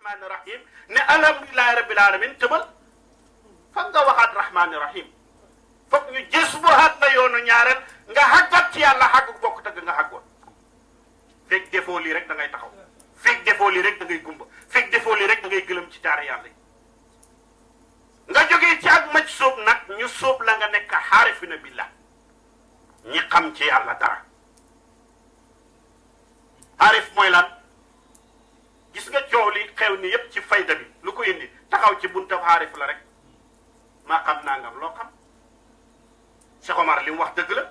rahmaani rahim ne alhamdulilahi rabbil alamin tëbal fa nga waxaat rahmaani rahim foog ñu gis bu xaat la yoonu ñaareel nga xàggat ci yàlla xàgg bokk tëgg nga xàggoon fekk defoo lii rek da ngay taxaw fekk defoo lii rek da ngay gumba fekk defoo lii rek da ngay gëlëm ci daara yàlla yi nga jógee ci ak maj sóob nag ñu sóob la nga nekk xaarifina billah ñi xam ci yàlla dara xaarif mooy lan gis nga coow li xew ni yépp ci fayda bi lu ko indi taxaw ci buntab xaarif la rek maa xam nangam loo xam Cheikh Omar li mu wax dëgg la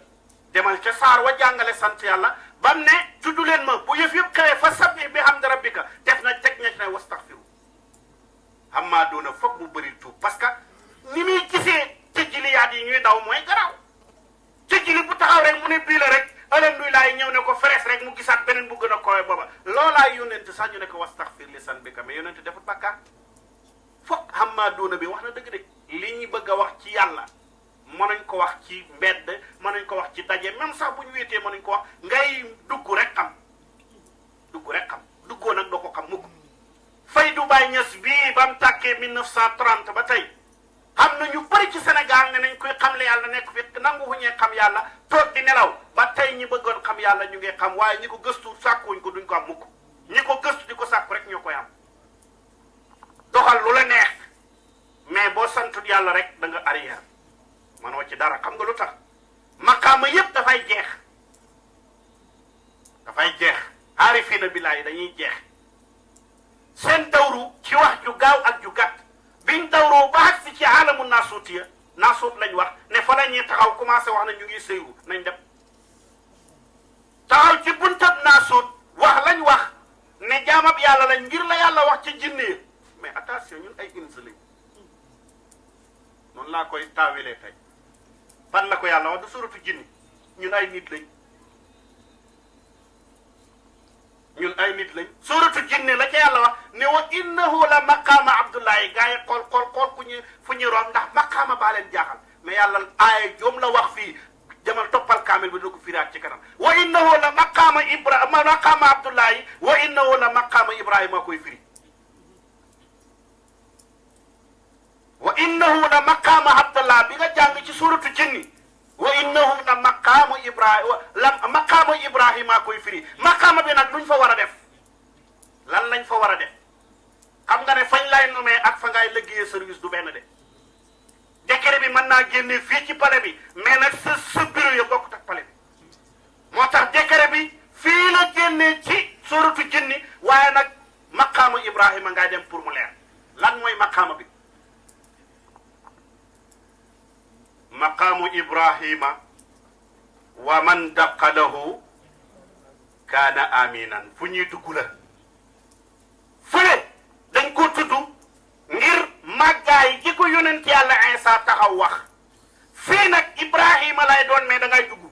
demal ca saar wa jàngale sant yàlla bam ne tudd leen ma bu yëf yëpp xewee fa sabbi bi hamdi rabbika def na teg na ne wastaxfiru xam maa doona foog mu bëri tuub parce que ni muy gisee tëjjiliyaat yi ñuy daw mooy garaaw tëjjili bu taxaw rek mu ne bii la rek alhamdulilah ñëw ne ko feres rek mu gisaat beneen bu gën a kowe booba loolaay yónent sax ñu ne ko wastaxfir li san bi ka mais yónent defut bàkkaar foog xam maa doona bi wax na dëgg de li ñu bëgg a wax ci yàlla mënuñ ko wax ci mbedd mënuñ ko wax ci daje même sax bu ñu wéetee mënuñ ko wax ngay dugg rek xam duggoo nag doo ko xam mukk Faydu Baay Ñas bii ba mu tàkkee 1930 ba tey xam na ñu bëri ci Sénégal ne nañ koy xamle yàlla nekk fi nangu fu ñee xam yàlla toog di nelaw ba tey ñi bëggoon xam yàlla ñu ngi xam waaye ñi ko gëstu sàkkuwuñ ko duñ ko am mukk ñi ko gëstu di ko sàkku rek ñoo koy am doxal lu la neex mais boo santut yàlla rek da nga arrière manoo ci dara xam nga lu tax maqaama yépp dafay jeex aarifiina billaahi dañuy jeex seen dawru ci wax ju gaaw ak ju gàtt biñ dawroo ba agsi ci aalamu naasuutiya naasuut lañ wax ne fa la ñuy taxaw commencé wax na ñu ngi sëyru nañ dem taxaw ci buntab naasuut wax lañ wax ne jaamab yàlla lañ ngir la yàlla wax ci jinne mais attention ñun ay ins lañ noonu laa koy taawilee tey fan la ko yàlla wax du suratu jinni ñun ay nit lañ suratu jinni la ca yàlla wax ne wa innahu la maqaama abdullahi gaa yi xool fu ñu room ndax maqaama baa leen jaaxal mais yàlla aaya joom la wax fii jamal toppal kaamil bi dina ko firaat ci kanam wa innahu la maqaama abdullahi wa innahu la maqaama ibrahima koy firi wa innahu la maqaama abdullah bi nga jàng ci suratu jinni wa innahu la maqaamu ibrahima koy firi maqaama bi nag luñ fa war a def lan lañ fa war a def xam nga ne fañ lay nomee ak fa ngay liggéeyee service du benn de décret bi mën naa génne fii ci palais bi mais nag sa bureau ya bokkut ak palais bi moo tax décret bi fii la génnee ci suratu jinni waaye nag maqaamu ibrahima ngay dem pour mu leer lan mooy maqaama bi maqaamu ibrahima wa man daqalahu kaana aminan fu ñuy dugg la fële dañ ko tudd ngir màggaay gi ko yonent yàlla Isa taxaw wax fii nag ibrahima lay doon mais da ngay dugg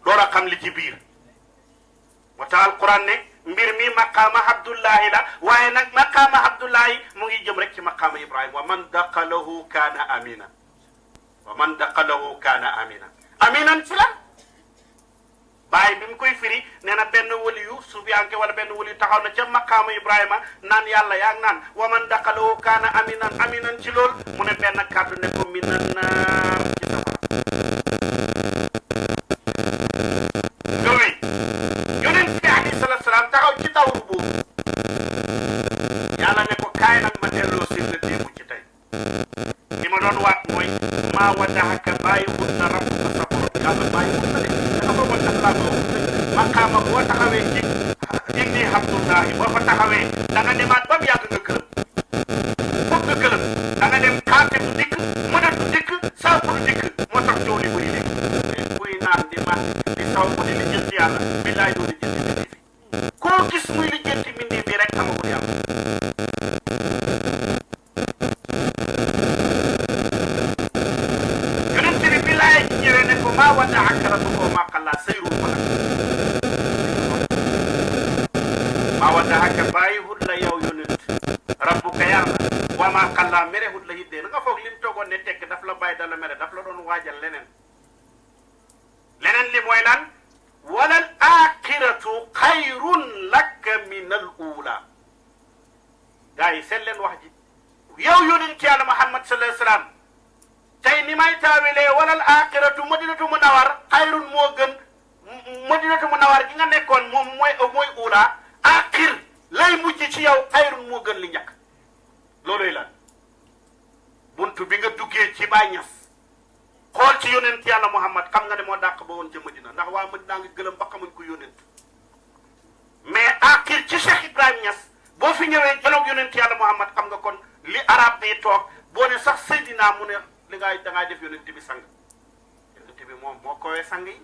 door a xam li ci biir moo tax alquran ne mbir mi maqaama abdullahi la waaye nag maqaama abdullahi mu ngi jëm rek ci maqaama ibrahima wa man daqalahu kaana aminan ci la bàyyi bi mu koy firi nee na benn waliyu sufiyanke wala benn waliyu taxaw na ca maqaama ibrahima naan yàlla yaa ngi naan wa man daqalahu kaana aminan ci lool mu ne benn kàddu ne ko minan naar ci safara taxaw ci dawru boobu yàlla ne ko kaay nag ma delloo si la démb ci tey li ma doon waat mooy maa waddaaka bàyyiwul na rabbuka sa borom yàlla bàyyiwul na de dafa ko wan daf laa ko maqaama boo taxawee ci inni abdullahi boo fa taxawee da nga demaat ba mu yàgg nga këram foog nga këram da nga dem kaate bu dikk mën a du dikk saa bu dikk moo tax coow li bëri léegi mais buy naan di man di saw mu di li jël ci yàlla billaay doo li jël ci nit koo gis muy li jënti mbindee bi rek amagul yàlla yonent bi bi laay ñëwee ne ko maa waddaaka rabbuka wa maa qallaa sayrul fa nag maa waddaaka bàyyiwul la yow yonent rabbuka yàlla wa maa qallaa merewul la hiddee na nga foog lim toogoon ne tekk daf la bàyyi dala mere daf la doon waajal leneen li mooy lan walal axiratu xayrun laka min al gars yi seet leen wax ji yow yonent yàlla Muhammad sallallahu alayhi wasallam tey ni may taawilee walal aaxiratu madinatu munawwar xayrun moo gën madinatu munawwar gi nga nekkoon moom mooy uulaa aaxir lay mujj ci yow xayrun moo gën li njëkk looloy lan buntu bi nga duggee ci Baay Ñas xool ci yonent yàlla Muhammad xam nga ne moo dàq ba woon ca Madina ndax waa Madina nga gëlëm ba xamuñ ko yonent mais aaxir ci Cheikh Ibrahim Ñas boo fi ñëwee jëloog yonent yàlla Muhammad xam nga kon li arab day toog boo ne sax Seydina mu ne li ngay da ngay def yonent bi sang yonent bi moom moo koowee sang yi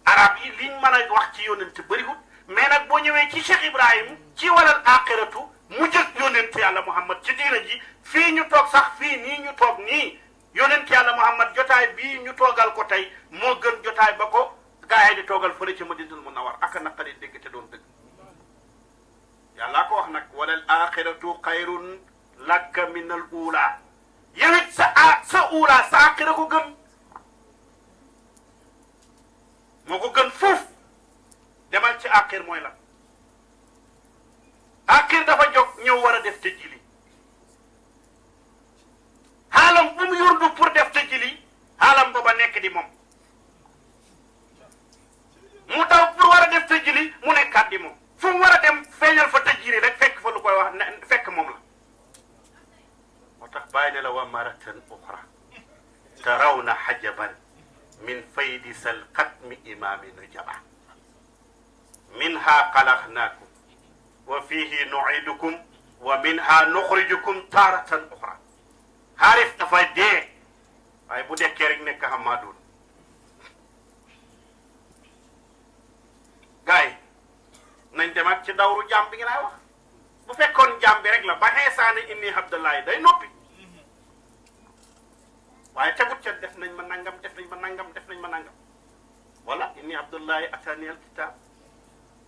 arab yi liñ mën a wax ci yonent bëriwut mais nag boo ñëwee ci Cheikh Ibrahim ci walal aaxiratu mu jëg yonent yàlla Muhammad ci diina ji fii ñu toog sax fii nii ñu toog nii yonent yàlla Muhammad jotaay bii ñu toogal ko tey moo gën jotaay ba ko gaa yi di toogal fële ci Madinatul Munawwar ak naqari dégg te doon dëgg yàllaa ko wax nag walal aaxiratu xayrun laka min al uula yow it sa uula sa aaxira ko gën moo ko gën fuuf demal ci aaxir mooy la aaxir dafa jóg ñëw war a def te jili xaalam bu mu yurdu pour def te jili xaalam booba nekk di moom mu daw pour war a def te jili mu nekkaat di moom fu mu war a dem feeñal fa te jili rek fekk fa lu koy wax fekk moom la moo tax bàyyi ne la wa maratan uxra tarawna xajaban min faydi sal xatmi imaami nujaba minha xalaqnaakum wa fihi nuidukum wa minha nuxrijukum taaratan uxra xaarif dafay dee waaye bu dekkee rek nekk xamaadoon gars yi nañ demaat ci dawru jaam bi nga lay wax bu fekkoon jaam bi rek la ba xeesaane inni abdullahi day noppi waaye tegut ca def nañ ma nangam def nañ ma nangam def nañ ma nangam wala inni abdullahi atani alkitab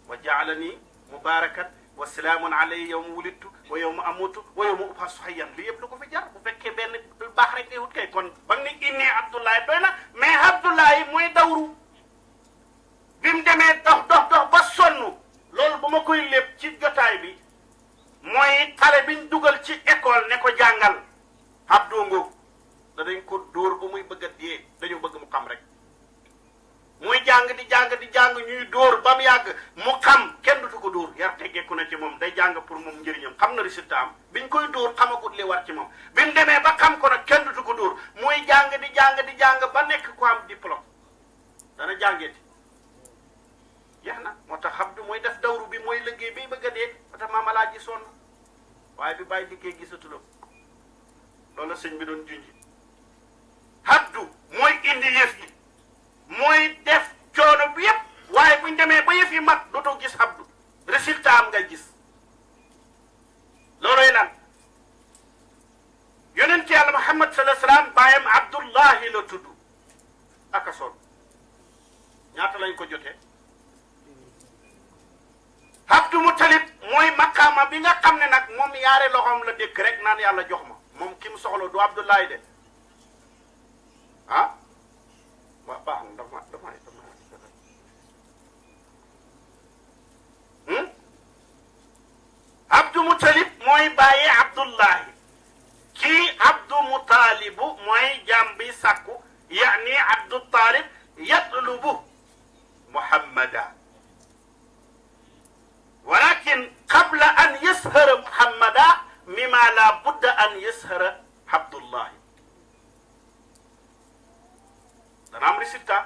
wa jaalani mubarakan wa salaamun alayya yawma wulidtu wa yawma amutu wa yawma ub'asu hayyan li yëpp lu ko fi jar bu fekkee benn baax rek ngay wut kay kon ba nga ni inni abdullahi doy na mais abdullahi mooy dawru bi mu demee dox ba sonn loolu ba ma koy lépp ci jotaay bi mooy xale biñ dugal ci école ne ko jàngal abdou ngóog danañ ko dóor ba muy bëgg a dee dañu bëgg mu xam rek muy jàng di jàng ñuy dóor ba mu yàgg mu xam kenn dutu ko dóor yar teggeeku na ci moom day jàng pour moom njëriñam xam na résultat am biñ koy dóor xamagut li war ci moom bi mu demee ba xam ko nag kenn dutu ko dóor muy jàng di jàng ba nekk ko am diplôme dana jàngeeti jeex na moo tax xam du mooy def dawru bi mooy liggéey bi bëgg a dee moo tax maam Alaaji sonn waaye bi bàyyi liggéey gisatuloo loolu sëñ bi doon junji haddu mooy indi yëf yi mooy def coono bi yëpp waaye buñ demee ba yëf yi mat dootoo gis habdu résultat am ngay gis looloy lan yonent yàlla Muhammad sallallahu alayhi wa sallam baayam Abdullahi la tudd aka sonn ñaata lañ ko jotee Abdu Mutalib mooy maqaama bi nga xam ne nag moom yaare loxoom la dékk rek naan yàlla jox ma moom ki mu soxla du Abdullahi de ah waa baax na dama Abdu Mutalib mooy bàyyi Abdullahi kii Abdu Mutalibu mooy jaam bi sàkku yaani Abdu Talib yatlubu Muhammada walakin qabla an yashara Muhammada mima la budda an yashara Abdullahi dana am résultat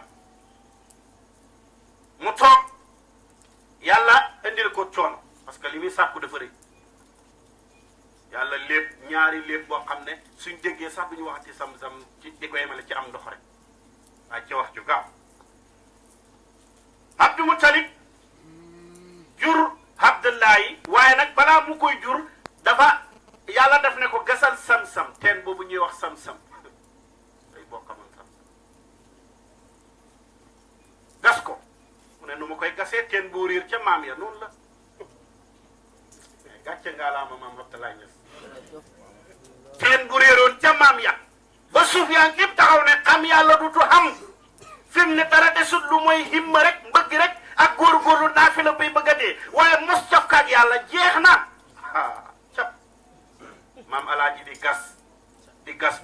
mu toog yàlla indil ko coono parce que li muy sàkku dafa rëy yàlla lépp ñaari lépp boo xam ne suñ déggee sax duñu waxati sam-sam ci di ko yemale ci am ndox rek waaye ci wax ju gaaw Abdou Moutalib jur Abdullahi waaye nag balaa mu koy jur dafa yàlla def ne ko gasal sam-sam teen boobu ñuy wax sam-sam day bokkaman sam-sam gas ko mu ne nu ma koy gasee teen boo réer ca maam ya noonu la gàcce ngaalaama maam Abdoulaye Niass teen bu réeroon ca maam ya ba suuf yaa ngi taxaw ne xam yàlla dutu xam fi mu ne dara desut lu mooy himma rek mbëgg rek ak góorgóorlu naafila bay bëgg a dee waaye mos cafkaak yàlla jeex na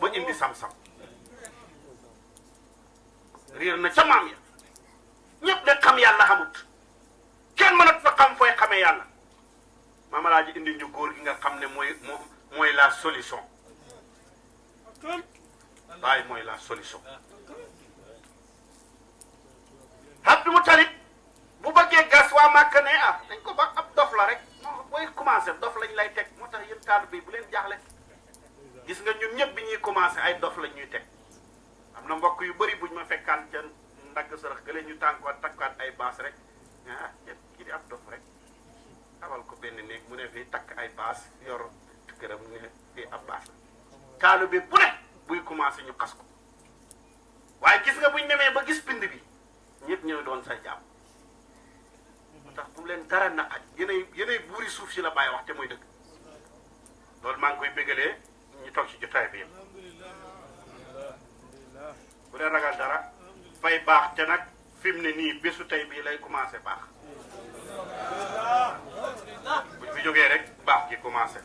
ba indi sam-sam réer na ca maam ya ñëpp ne xam yàlla xamut kenn mënat fa xam fooy xamee yàlla maam Alaaji indi ñu góor gi nga xam ne mooy la solution waaye mooy la solution Abdou Moutalib bu bëggee gas waa Màkka ne dañ ko ba ab dof la rek moo booy commencé dof lañ lay teg moo tax yéen taalibe bi bu leen jaaxle gis nga ñun ñëpp bi ñuy commencé ay dof lañ ñuy teg am na mbokk yu bëri buñ ma fekkaan ca ndagg sërëx gële ñu takkaat ay baas rek kii di ab dof rek abal ko benn néeg mu ne fii takk ay baas yor këram ne fii ab baas taalibe bi bu ne buy commencé ñu xas ko waaye gis nga buñ demee ba gis bind bi ñëpp ñëw doon sa jàmm moo tax bu leen dara naqaj yéenay buuri suuf si la bàyyi wax te muy dëgg loolu maa ngi koy bégalee ñu toog ci jotaay bi yëpp bu leen ragal dara fay baax te nag fi mu ne nii bésu tey bii lay commencé baax buñ fi jógee rek baax gi commencé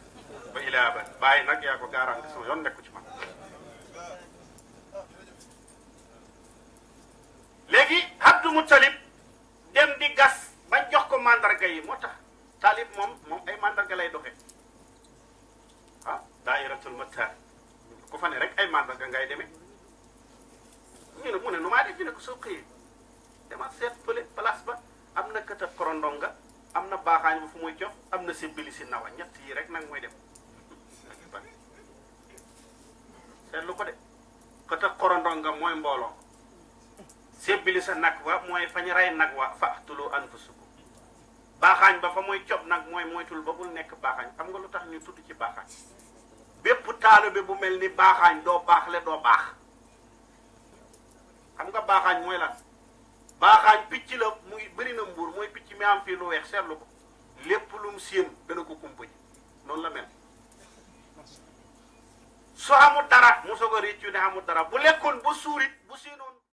ba ilaa ba bàyyi nag yaa ko garanti sama yoon nekku ci man léegi Abdou Moutalib dem di gas bañ jox ko mandarga yi moo tax taalib moom ay mandarga lay doxee daayiratul matar ku fa ne rek ay mandarga ngay demee ñu ne mu ne nu maa def ñu ne ko soo xëyee dama seet fële place ba am na këtëb korondonga am na baaxaañ ba fu muy jox am na sibbili si nawa ñett yi rek nag mooy dem seetlu ko de këtëb korondonga mooy mbooloo sibbili sa nag wa mooy fañ rey nag wa faqtulu anfusakum baaxaañ ba fa muy cob nag mooy moytul ba bul nekk baaxaañ xam nga lu tax ñu tudd ci baaxaañ bépp taalibe bu mel ni baaxaañ doo baaxle doo baax xam nga baaxaañ mooy lan baaxaañ picc la muy bëri na mbuur mooy picc mi am fii lu weex seetlu ko lépp lu mu séen dana ko kumpa ji noonu la mel soo xamul dara mu soog a réccu ne xamul dara bu lekkoon ba suurit